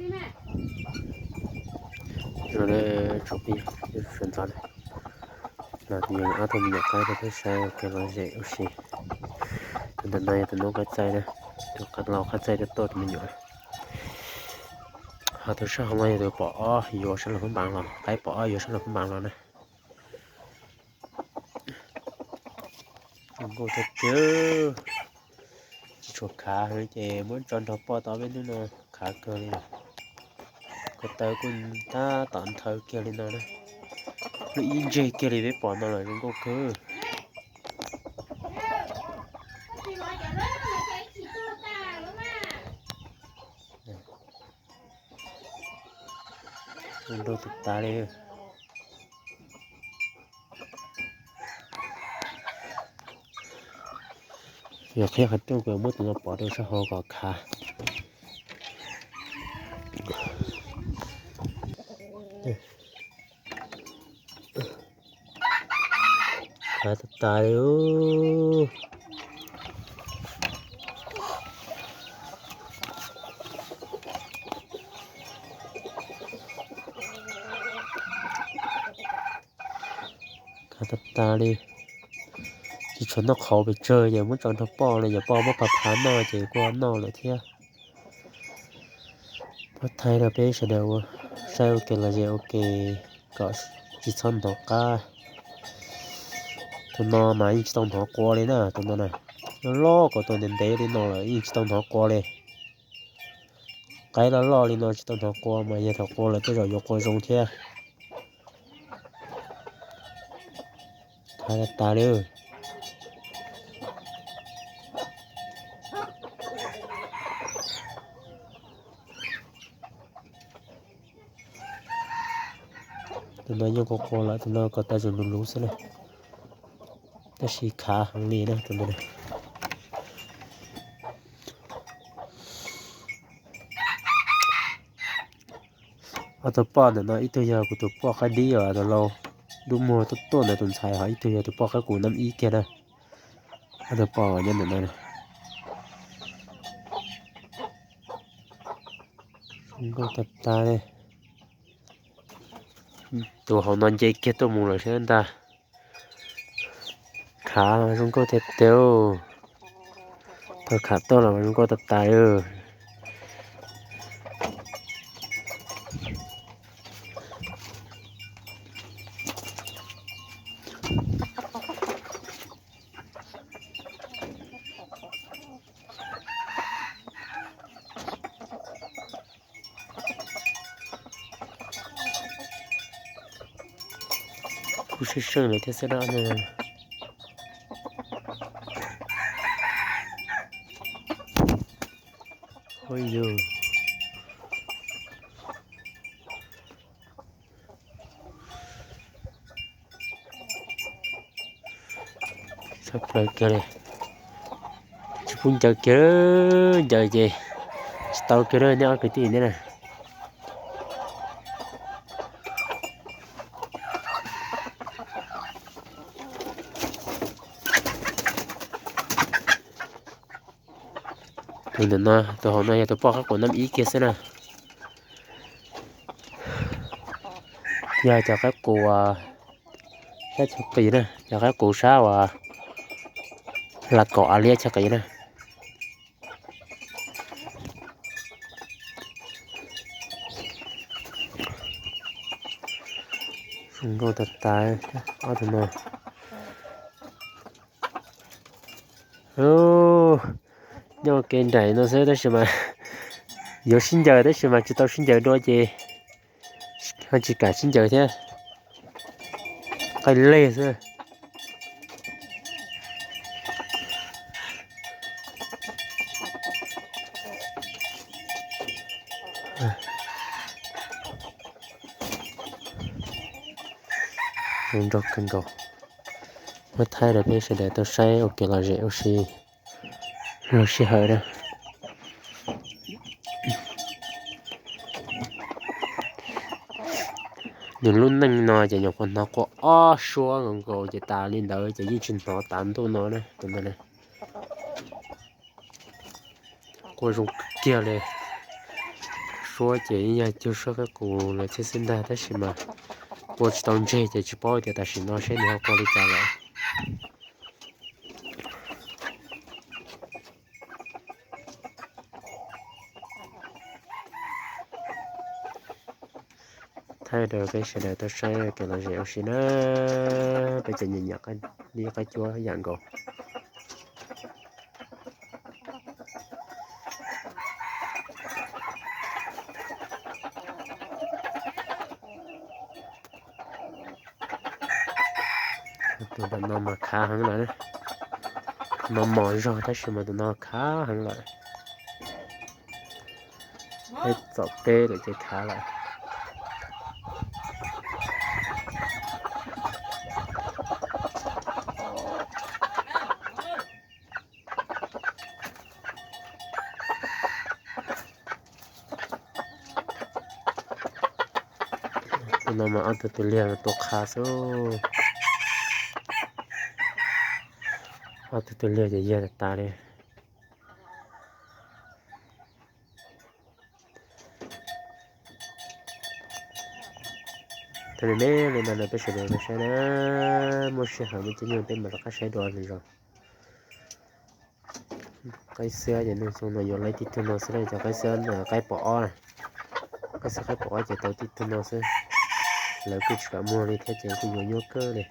Zoo le, tsoom phooj ywg sawv ntxov na, los tus yog ob tug me nyuam qaib rau peb saib ua kev lom zem ua si. Tus ntawm no yog tus noob qab txaij na, tus qab laus qab txaij tuaj tuaj tus me nyuam. Ho tus sab hauv no yog tus pom ob yuav sab laug phab npaas los, qaib pom ob yuav sab laug phab npaas los na. Zoo nkauj tiag tiag. Tsis tshua khav heev ces muab tso nrog poj tau peb hnub no, khav kawg li lawm. Ko taw kuj tab tom nthaw kiag li no na, lub ib ntseg kiag li peb pom no lawm, zoo nkauj kawg. Zoo nkauj tas tas li. Yog qhib qhov rooj kuv muab tus no pov rau sab hauv kom khav. Khav tas tas li. Khav tas tas li. Tsis tshua noj qhauv pes tsawg ces muab tso nrog poj no, yog poj muab phav phav noj ces kuj noj lawm thiab. Muab thaij rau peb sawv daws ua saib ua ke los zem ua ke kom tsis txhob hnov qab. Tus no mas yeej tsis tau hnov qua li na, tus no na. Loj loj kom tus ntev ntev li no lawm yeej tsis tau hnov qua li. Qaib loj loj li no tsis tau hnov qua mas yog thaum qua lawm tej zaum yuav qua zoo thiab. Khav tas tas li. Tus no yeej qua qua lawm, tus no kom tau zoo luv luv xwb na. Tab sis khav heev li na tus no. Ob tug poj ntawm no ib tug yog kuv tus poj qaib dib uas tus laus dub muag tuaj tuaj ntawd tus ntxhais, ho ib tug yog tus poj qaib qus nab ib kiag na. Ob tug poj nyob ntawm no. Zoo nkauj tas tas li. Tus hauv no nce kiag tuaj mus lawm sab ntag. Khav zoo nkauj tiag tiag. Thaum khav tuaj los zoo nkauj tas tas. Kuj seej seej lawm thiab xwb na. Ua yus tshaj plaws kiag li. Tsis pub ncaws kiag, ncaws ces tsis tau kiag li nej ob kwv tij thiab na. Tus ntawm no, tus hauv no yog tus poj qaib qus nab ib kiag xwb na. Yog cov qaib qus sab chaw qis na, cov qaib qus sab uas Las Kaum Av Liab chaw qis na. Zoo nkauj tas tas ob tug no. Nyob kev nraim no xwb tab sis mas yuav sib ncaws tab sis mas tsis tau sib ncaws dua ces ho tsis kam sib ncaws thiab. Qaij leg xwb. Zoo nraug kawg nkaus. Muab thaij rau peb sawv daws tau saib ua kev lom zem ua si lub sij hawm na. Nws lub neej no ces nyuam qhuav hnov qua ob suab nkaus nkaus ces tas li ntawd ces yeej tsis hnov tas ntuj no na tus ntawd na. Qua zoo kiag li. Suab ces yeej yog cug suab qaib qus los txhiab xwb ntag, tab sis mas ua tsis tau ntseg ces tsis paub tias tam sim no seb nws ho qua li cas lawm. Thaij rau peb sawv daws tau saib kev lom zem ua si na, peb cov nyiam nyiam li qaib cuab yam nkaus. Tus no mas khav heev lawm, no mos zog tab sis mas tus no khav heev lawm. Peb txom peb lawm ces khav lawm. Tus no mas ob tug tus liag tua qha xwb. Ob tug tus liag ces yog tas tas li. Thaij me me li no rau peb sawv daws tau saib na, muaj sij hawm muaj caij nyoog peb mam rov qab saib dua lwm zaus. Qaib xwb ces nug xoo no yuav laib tib tug no xwb, cov qaib xwb, qaib pom ob, qaib xwb qaib pom ob ces tau tib tug no xwb. Lawv kuj tsis kam muag li thiab ces kuj yuav nyuaj kawg li.